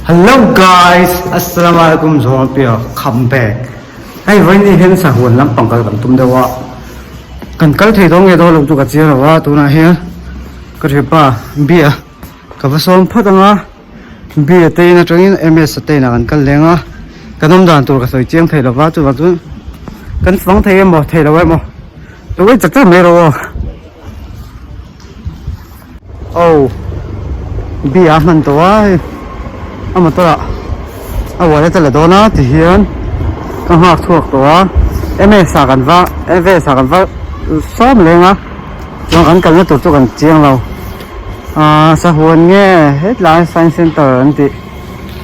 Hello guys assalamu alaikum zawngpia come back hei vawiin hian sahuan lampang kal kan tum deuh a kan kal thei dawn nge dawn lo chu ka chiang lo a tunah hian ka thianpa bia ka va sawm phawt ang a bia te in atangin ms te inah kan kal leng a kan awm dan tur ka sawi chiang thei lo va chuvang chuan kan fang thei emaw thei lo emaw lo en chak chak mai rawh aw. Aw bia a hman tawh a hei a motor ah a wallet a la dawn a tihian ka nghak chhuak tawh a ms ah kan va ms ah kan va sawm leng a chuan kan kalna tur chu kan chiang lo ahh sahuan nge hetlai science center an tih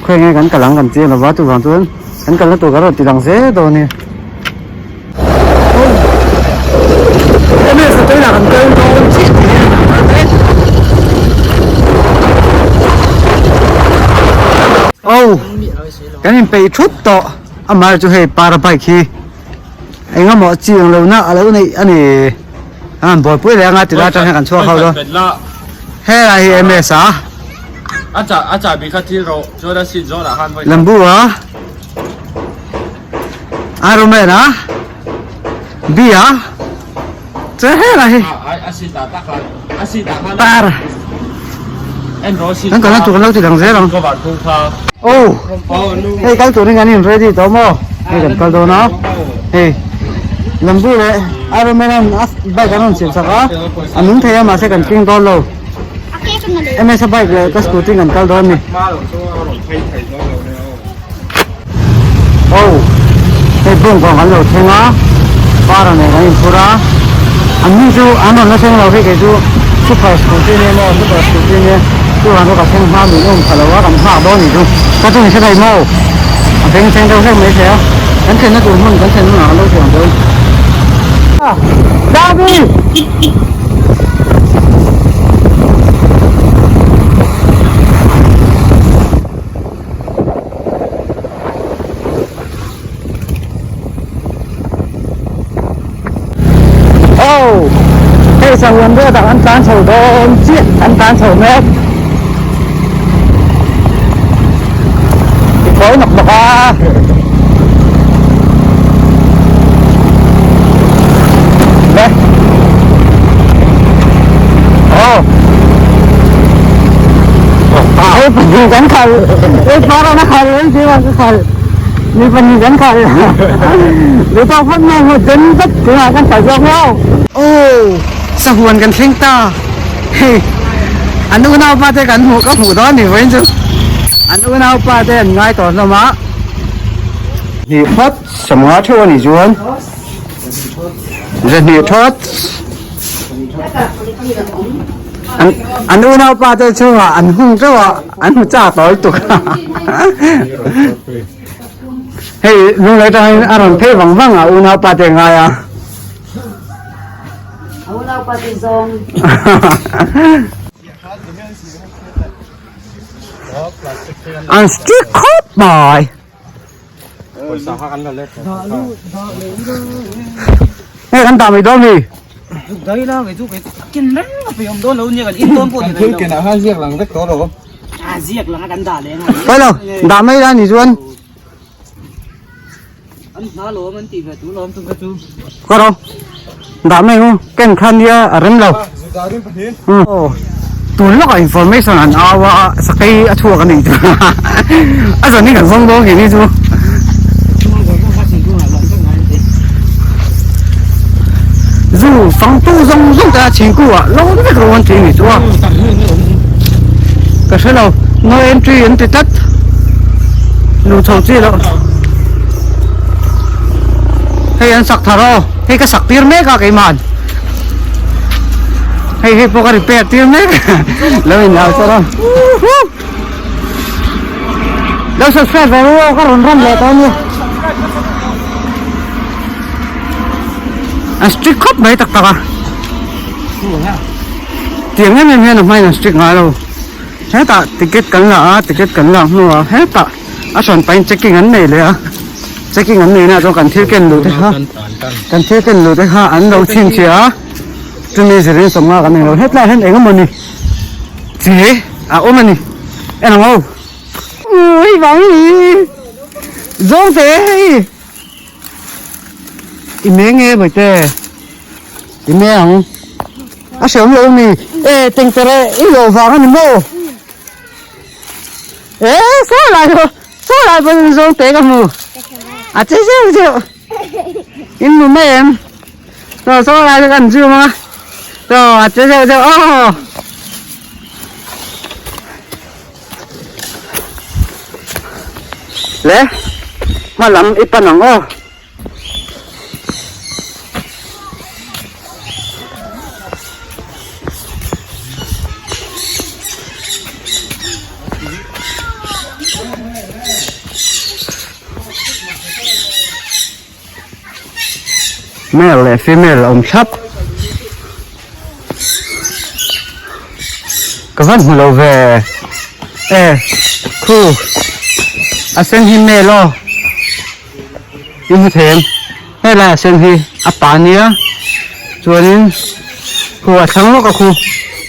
khawi nge kan kal ang kan chiang lo va chuvang chuan kan kalna tur kan rawn ti lang zel dawn a ni. Aw kan in peih thut tawh amah chu hei para bike hi engemaw chi ang lo na a lo neih a ni a han buaipui leh anga tilai atang hian kan chhuak ho dawn helai hi ms a lembu a. Iron Man a B a che hela hi tar kan kalna tur kan lo ti dang zel ang oh hei kal turin kan in ready tawh maw hei kan kal dawn a hei lambu leh Iron Man an a bike an rawn siam sak a a nung thei a mahse kan keng dawn lo ms a bike leh ka scooty kan kal dawn a ni. Aw hei bawngkawn kan lo thleng a para nen kan inphur a an ni chu an rawn la thleng lo hi kei chu super scooty nia maw super scooty nia chuvang chu ka thleng hma min awm pha lo a kan nghak dawn nih chu ka chu in hre thei maw a beng thleng deuh hlek mai thei a kan thlenna tur hmun kan thlen hunah kan lo thei ang dawn Davi Oh, hei sahuan road ah kan tlan chho dawn chiah kan tlan chho mek i khawi nawk nawk a le oh Hei pahnih kan khalh hei paran a khalh hei keimah ka khalh mi pahnih kan khalh mi tawk phawt mai hmu den vek keimah kan khalh zawk viau. Aw sahuan kan thleng ta hei an unaupa te kan hmuh ka hmuh dawn ni vawiin chu an unaupa te an ngai tawh hlawm a. Hnih phawt sawmnga theuh a nih chuan zahnih thawt. An unaupa te chungah an hung teuh a, an hmu chak tawh lutuk a. Hei lunglei atangin a rawn phei vang vang a unaupa te ngai a. A unaupa te zawng. An strict khawp mai. Hei kan dah mai dawn mi. Dai la kei chu kei ken reng a pe awm dawn lo nia kan in dawn pawh ni Thil kenah khan ziak lang vek tawh lo. A ziak lang a kan dah leh ang. Pai lo dah mai la ni chuan. An hna lawm an tih ve tu lawm chung kha chu. Ka ro dah mai ngu ken khan nia a rem lo. Tun lawkah information an au a sakei a chhuak a nih chu a zawn hi kan zawng dawn kei ni chu. Zu fangtu zawng zawng te a chhingku ah lo vek lo an ti nih chu a. Ka hre lo no entry an ti tlat luh chho chi loh. Hei an sak thar aw hei ka sak tir mek a keimah. Hei hei pawh ka repair tir mek lo in au chawrh a lo subscribe ve ru aw ka rawn ran leh tawh ania an strict khawp mai tak tak a tiang em em hian a hmain an strict ngai lo hetah ticket kan la a ticket kan lak hnuah hetah a hran pahin checking an nei leh a. Checking an nei na chuan kan thil ken luh te kha kan thil ken luh te kha an lo chhinchhiah a chumi zirin sawmnga kan nei lo hetlai ah hian eng emaw ni che a awm a ni en ang aw. Hei vang hi zawng te hei i me nge bawihte i me ang a hreawm lo mi e tengtere i lawh vang a ni maw e saw lai pawh saw lai pawh zawng te ka hmu a che zeuh zeuh in hmu mai em saw saw lai chu kan zoom a saw a che zeuh zeuh aw. Le hma lam i pan ang aw. Male leh female a awm thlap. Ka van hmu lo ve. E khu a sen hi male aw. I hmu thei em? Helai a sen hi a pa nia chuanin khu a thlang lawk a khu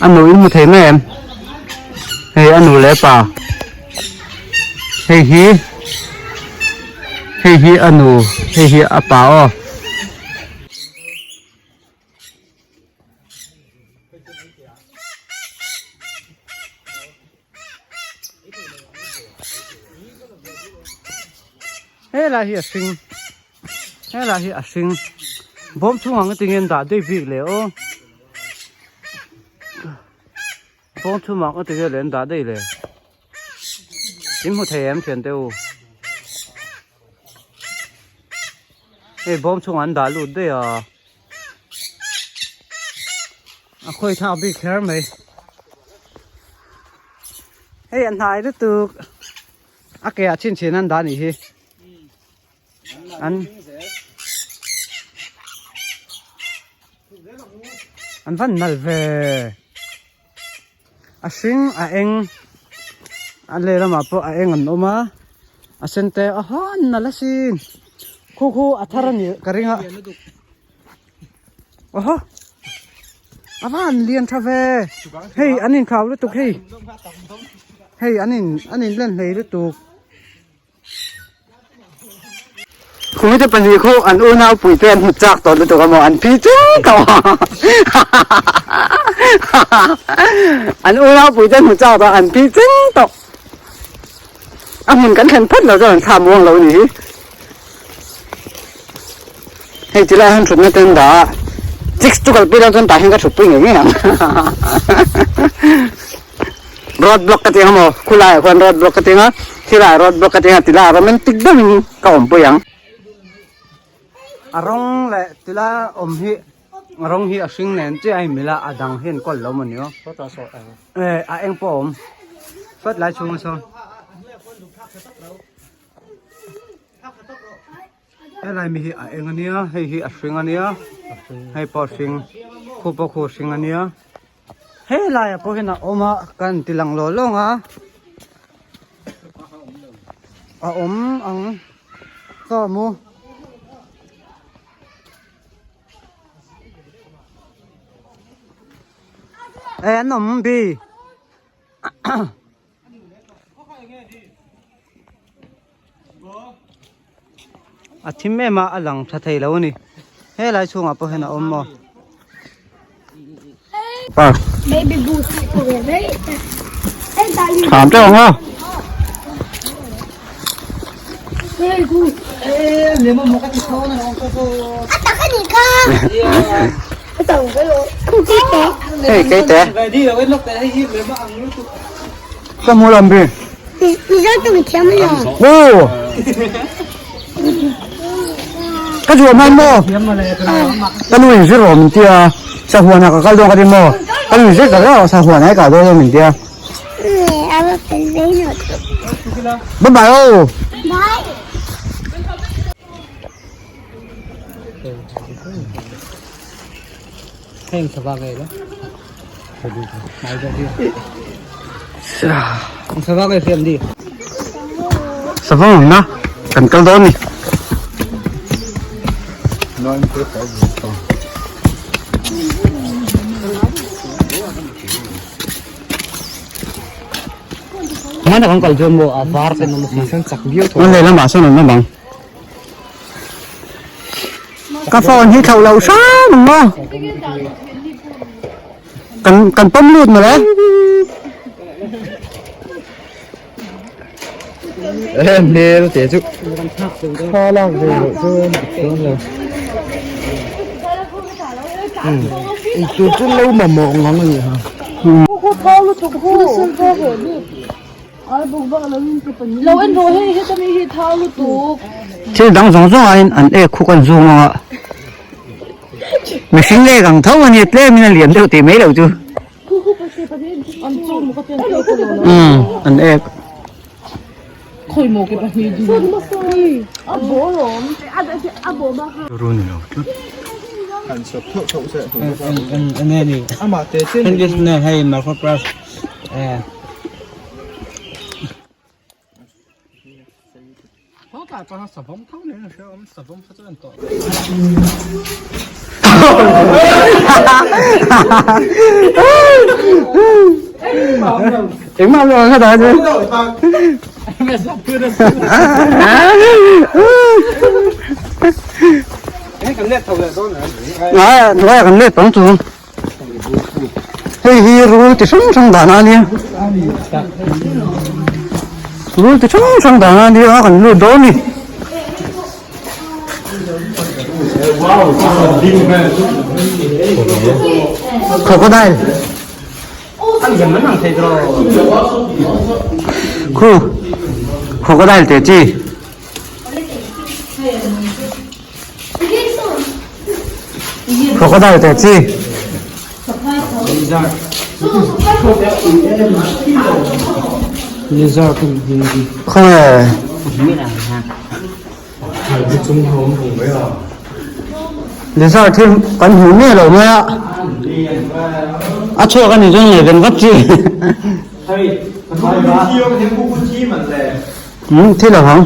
a nu in hmu thei mai em? Hei a nu leh a pa. Hei hi hei hi a nu hei hi a pa aw. Helai hi a hring helai hi a hring bawm chhungah nga tinge an dah daih bik leh aw. Bawm chhungah nga tinge leh an dah daih le. In hmu thei em thian te u. Hei bawm chhungah an dah lut daih a. A khawi thlak bik kher mai. Hei a hnai lutuk a ke ah chhinchhin an dah nih hi. An an van nalh ve. A hring a eng a lehlamah pawh a eng an awm a a sen te a hawn nalh asin khu khu a thar a nih ka ring a awhaw a van lian tha ve hei an inthlau lutuk hei hei an in an in len hlei lutuk. Khumite pahnih khu an unau puite an hmu chak tawh lutuk a maw an phi chung tawh a an unau puite an hmu chak tawh an phi chung tawh a hmun kan thlen phawt lo chuan an thla muang lo a ni hi hei ti lai ah hian thutna te an dah a chicks chu kalpui dawn chuan tah hian ka thutpui ngei ngei ang. Road block ka ti ang maw khulaiah khuan road block ka ti ang a thilaiah road block ka ti ang a tilaiah romantic deuhin ka awmpui ang. A rawng leh tilai awm hi a rawng hi a hring nen chiah a inmil a a dang hi an kawl lo maw ni aw a eng pawh a awm sawt lai chhunga sawn. Helai mi hi a eng ania hei hi a hring ania hei pawh a hring khu pawh khu a hring ania helaiah pawh hian a awm a kan ti lang lawng lawng a a awm ang chaw mu. E an awm bi. A thim em a a lang tha thei lo a ni helai chhungah pawh hian a awm maw thlam teuh ang aw hei keite Ka hmu lam bi. Aw. Ka zuam han maw? Ka nu in zir rawh min tia. Sahuan ah ka kal dawn ka ti maw? Ka nu in zir tak rawh sahuan ah i kal dawn min tia. Bye bye aw. Bye. Sava awmna kan kal dawn ni. Hmana kan kal chuan maw a var ten awm asin. San chak viau tho. An lehlamah sawn an awm ang. Ka phone hi thloh loh hram ang maw. Kan kan pawm lut mawle. Em hmel te chu. Thla lak ve loh chuan dawn lo. Eitur chu lo mamawh ngang a ni ha. Thil dang zawng zawng aiin an ek khu kan zung ang a. Mihring ek ang tho a nia tlem in a lian deuh tih mai loh chu. Umm an ek. Engmah lo ang kha chu. Ngai ngai kan let tawng chu. Hei hi rul ti hrang hrang dan a nia. Rul ti hrang hrang dan a nia kan lut dawn ni. Crocodile. Khu crocodile te chi. Crocodile te chi. Lizard Khawnge. Lizard hi kan hmu miah lo mai a. A chhuak a ni chuan ngaihven vat chi. Umm thil a vang.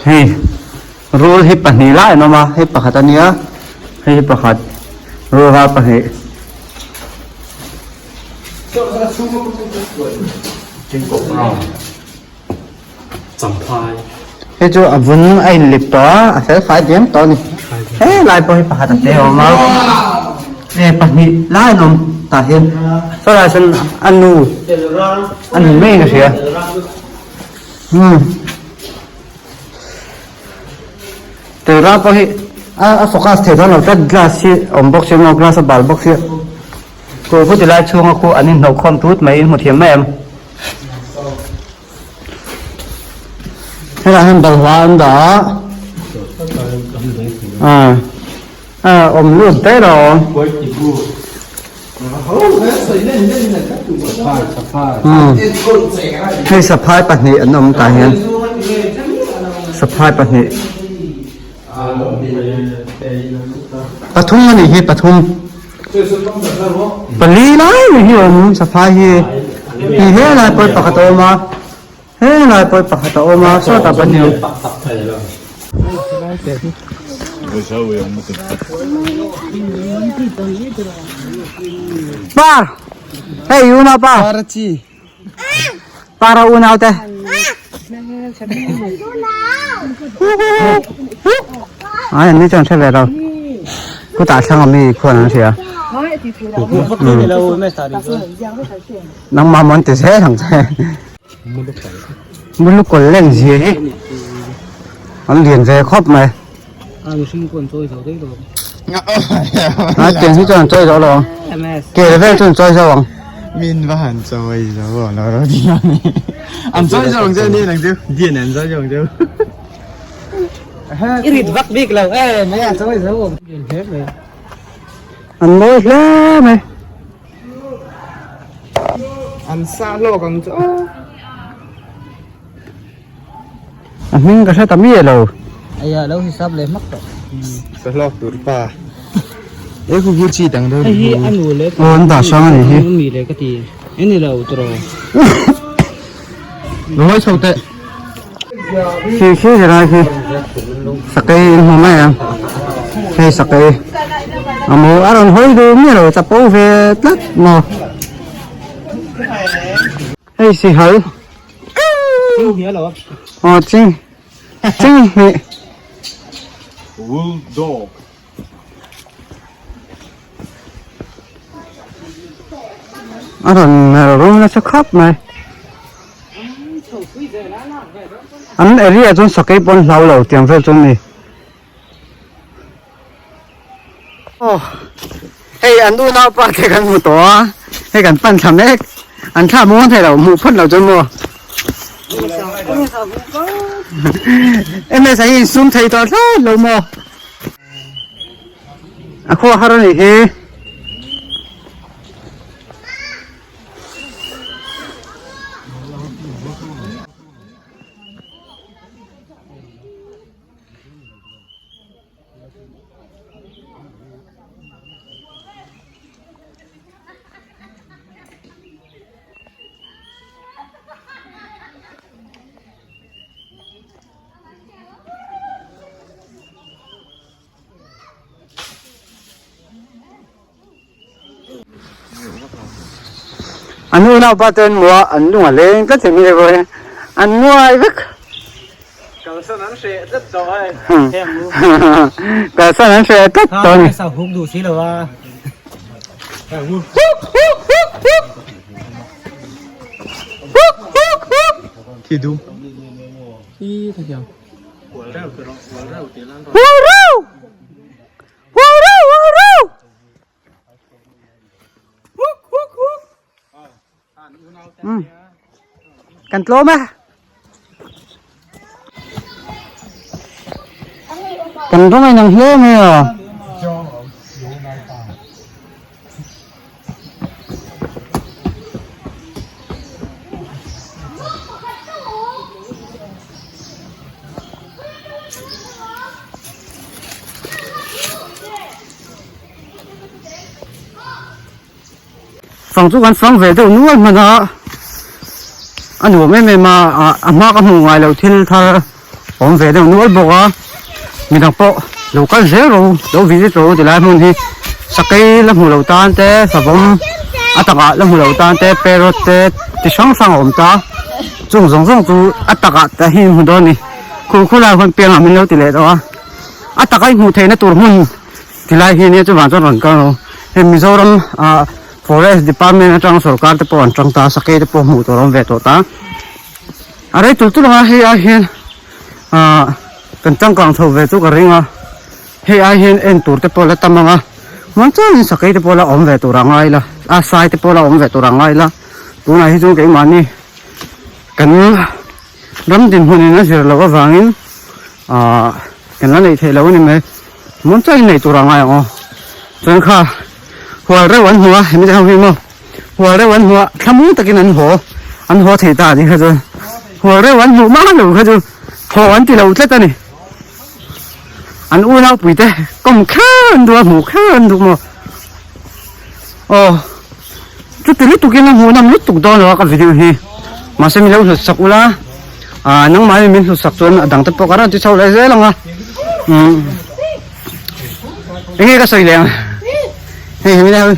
Hei rul hi pahnih lai an awm a hei pakhat a nia hei hi pakhat rul ral pahnih. Hei chu a vun a inlip tawh a a fel fai diam tawh a ni helai pawh hi pakhat a te a awm a e pahnih lai an awm tah hian saw lai sawn a nu a ni maiin ka hria umm tel rang pawh hi a focus thei dawn lo tlat glass hi a awm bawk sia maw glass a bal bawk sia kawr ti lai chhunga khu an inhnawh khawm tut mai in hmu thiam mai em. Helaiah hian balhla an dah a ah ah awm lut daih lo umm hei saphai pahnih an awm tah hian saphai pahnih pathum a nih hi pathum. Pali lai mai hi awm saphai hi hi he lai pawh pakhat a awm a he lai pawh pakhat a awm a sawtah pahnih a awm. Par hei unau pa para unau te ai an ni chuan hre ve lo khutah thlang ami khuan an hria nangmah maw an ti zel ang che mulukawlh len zia hi an lian ve khawp mai a tiang hi chuan an chawi zo lo ang kel vel chu an chawi zo ang min va han chawi zo lo ro ti ani an chawi zo ang che ni nang chu dian an chawi zo ang chu i rit vak bik lo e mai a chawi zo awm an mawi hle mai an sa hlawk ang chu A hming ka hre ta miah lo. Aya lo hisap leh hmak tawh. Sa hlawk tur pa. E khu khu chi dang deuh Hei hi a nu leh Aw an dah hrang a nih hi. Mi leh ka ti. E ni lo tiraw. Lo ngawi chho teh. Khi khi zirlai khi sakei in hmu mai ang. Hei sakei a maw a rawn hawi duh miah lo chapo ve tlat maw. Hei sihal aw ching ching hnih. A rawn mer rum nasa khawp mai. An area chuan sakei pawh an hlau lo tiang vel chu a ni. Aw hei an unaupa te kan hmu tawh a hei kan pan thla mek an thla muang thei lo hmuh phawt lo chuan maw ms a hi insum thei tawh thlawt lo maw a khua har a nih hi. An unaupa te an hmu a, an lung a leng tlat em em a, an nguai vek. Kalsan an hreh tlat tawh hei. Kalsan an hreh tlat tawh a ni. Sa huk duh si lo a. Thi dum. Hi tha thiam. Kan tlawm a. Kan rawng a inang hle mai a. Fang chu kan fang ve deuh nual hman a a nuam em em a a hma ka hmuh ngai loh thil thar awm ve deuh nual bawk a midang pawh lo kal zel rawh u lo visit rawh u ti lai hmun hi sakei la hmu lo tan te savawm a takah la hmu lo tan te parrot te ti hrang hrang a awm ta chung zawng zawng chu a takah te hi hmu dawn a ni khu khu lai huan piangah min lo ti leh tawh a a taka i hmuh theihna tur hmun ti lai hi nia chuvang chuan rawn kal rawh hei Mizoram ah forest department atang sorkar te pawh an tang ta sakei te pawh hmuh tur a awm ve tawh ta. A rei tul tul anga hei ai hian ahh kan changkang chho ve chu ka ring a hei ai hian en tur te pawh la tam ang a muang chuanin sakei te pawh la awm ve tur a ngai la a sai te pawh la awm ve tur a ngai la tunah hi chuan keimahni kan ram dinhmun in a zir loh avangin ahh kan la neih theih loh a ni mai muang chuanin neih tur a ngai ang aw chuan kha hual reuh an hmu a hemi te ho hi maw. Hual reuh an hmuh a, thlamuang takin an haw, an haw thei ta a ni kha chuan hual reuh an hmuh mah lo kha chu haw an ti lo tlat a ni. An unau puite kawm kher an duh a, hmuh kher an duh maw? Aw, chuti lutukin a hmuh nawm lutuk dawn lo a ka video hi. Mahse min lo hlut sak ula, ah nangmah in min hlut sak chuan a dangte pawh ka rawn ti chho leh zel ang a. Umm enge ka sawi leh ang hei hemi lai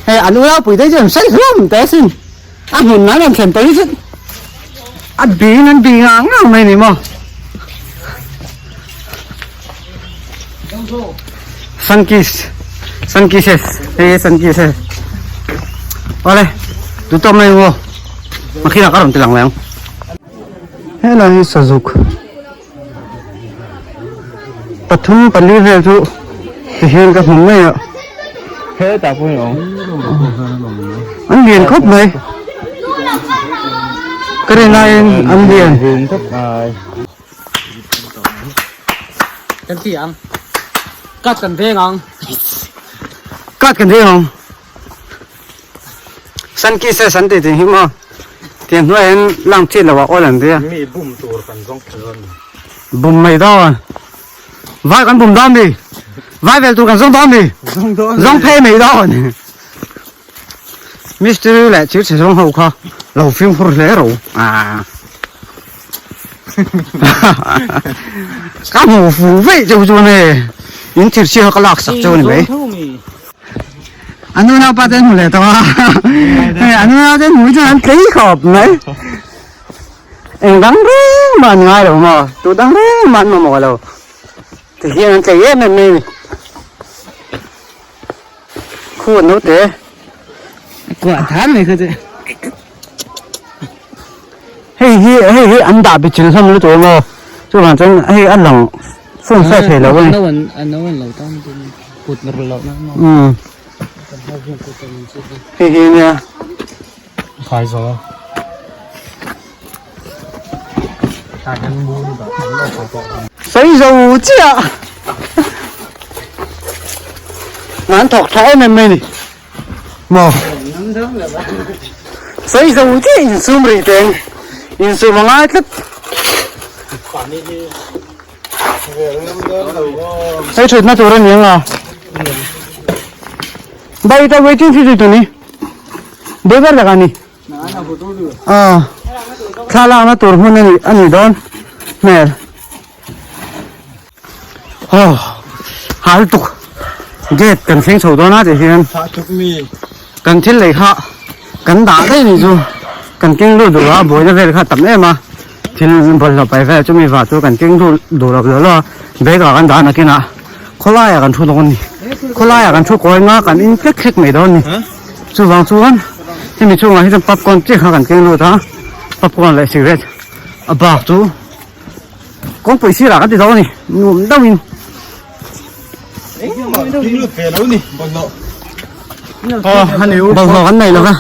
hei an unau pui te chu an sawi hlawm teh asin a hmun an rawn thlen tawh hi chu a biin an bi ngang ngang mai a ni maw sunkist sunkisses hei sunkisses awle duhtawk mai u aw makhinah ka rawn ti lang leh ang helai hi sazuk. Pathum pali vel chu ti hian ka hmu mai a. Hetah pawh hi a awm. An lian khawp mai. Ka rin laiin an lian. Vung khawp mai. Kan ti ang. Kat kan veng ang. Kat kan veng ang. San kisses an tih tih hi maw tiang hnuaiah hian lang chit loh a awl an ria. Mi bum tur kan zawng kher a ni. Bum mai dawn. Vai kan bum dawn mi. Vai vel tur kan zawng dawn mi. Zawng dawn. Zawng phei mai dawn. Mystery leh thil chhe zawng ho kha lo fimkhur hle ro. Ah. Ka hmu fu veih cheu chuan hei. In thir chhia kha ka lak sak cheu a ni mai. A nu naupa te an hmu leh tawh a, hei a nu nau te an hmu hi chuan an tlei khawp mai. Eng dang reng mah an ngai lo maw, tu dang reng mah an mamawh lo. Ti hian an tlei em em mai a ni. Khu an naute. Kuah than mai kha chu. Hei hi hei hi an dah bichil hlawm lutuk emaw chuvang chuan hei a lang fum fai thei lo a ni. Umm hei hi ania. Sawi zo chiah an thawk tha em em mai a ni. Maw? Sawi zo chiah insum rih teng. Insum a ngai tlat. Hei thutna tur a ni ang a. Bai ta waiting fee tu ni. Driver laka ni. Ah. Thla lakna tur hmun a ni a ni dawn hmel. Aw hal tuk gate kan thleng chho dawn a tih hian kan thil lei kha kan dah daih ni chu kan keng lut duh a buaina vel kha a tam em a thil bawlhhlawh paih vel chumi vah chu kan keng lut duh lo lo a bag ah kan dah nakinah khawlai ah kan thu dawn a ni khawlai ah kan thu kawi anga kan in hlek hlek mai dawn a ni chuvang chuan hemi chungah hi chuan popcorn chiah kha kan keng lut a popcorn leh cigarette a bak chu. Kawngpui sirah kan ti zo a ni, nuam deuhin. Bawlhhlawh kan nei lo va.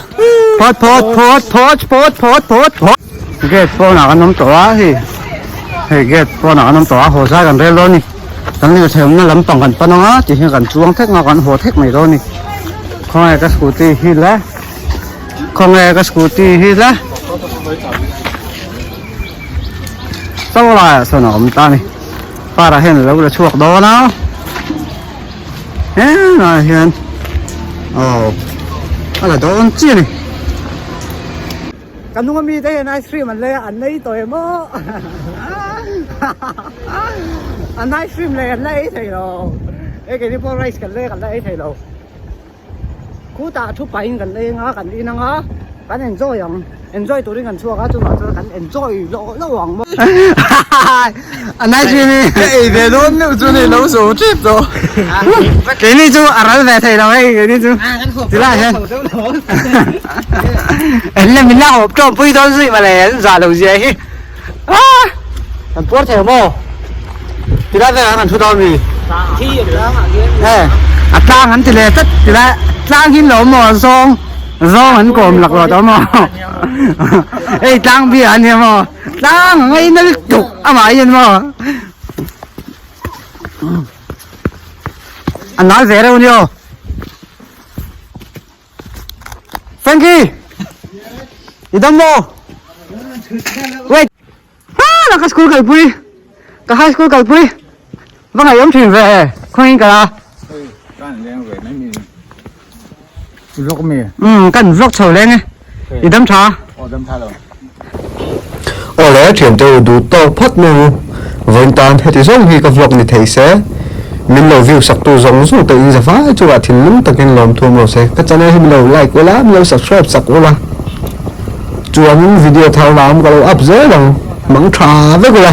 Phawt phawt phawt phawt phawt phawt phawt phawt. Gate pawnah kan awm tawh a hei hei gate pawnah kan awm tawh a haw zai kan rel dawn a ni. Kan lirthei awmna lampang kan pan ang a ti hian kan chuang thek ang a kan haw thek mai dawn a ni. Khawnge ka scooty hi le khawnge ka scooty hi le. Chaw laiah sawn a awm ta a ni car ah hian a lo la chhuak dawn a helaiah hian aw a la dawn chiah a ni. Ka hnung ami te hian ice cream an lei a an ei tawh em aw an ice cream lei an la ei thei lo hei keini pawh rice kan lei a kan la ei thei lo. Khutah thu pahin kan leng a, kan in ang a, kan enjoy ang, enjoy turin kan chhuak a, chuvang chuan kan enjoy loh loh ang maw. A nice mi mi. Ka ei ve dawn meuh chu nei lo zo tep tawh. Keini chu a ral ve thei lo hei keini chu. Tilai hian. En le min la hawp tawp pui dawn zui mawle an zah lo zia hi. Kan puar thei maw? Tilai velah kan thu dawn mi? A tlang an ti leh tlat tilai tlang hi lo maw zawng zawng an kawm lak lo tawh maw? Hei tlang bia a nia maw? Tlang a ngaina lutuk amah hian maw? A nal ve reuh a nia aw. Frankie! I dam maw? Wait! Ah, la ka school kalpui. Ka high school kalpui. Va ngaih awm thin ve. Khawngin ka la. Kan leng ve mai mi. Vlog mi. Um, kan vlog chho leng e. I dam tha? Aw dam tha lo. Awle thiante u duh tawk phawt mai u, vawiin tan heti zawng hi ka vlog ni thei se, min lo view sak tu zawng zawng te in za vai chungah thinlung takin lawmthu maw se, ka channel hi min lo like ula, min lo subscribe sak ula, chuanin video thar lam ka lo up zel ang, mang tha vek ule.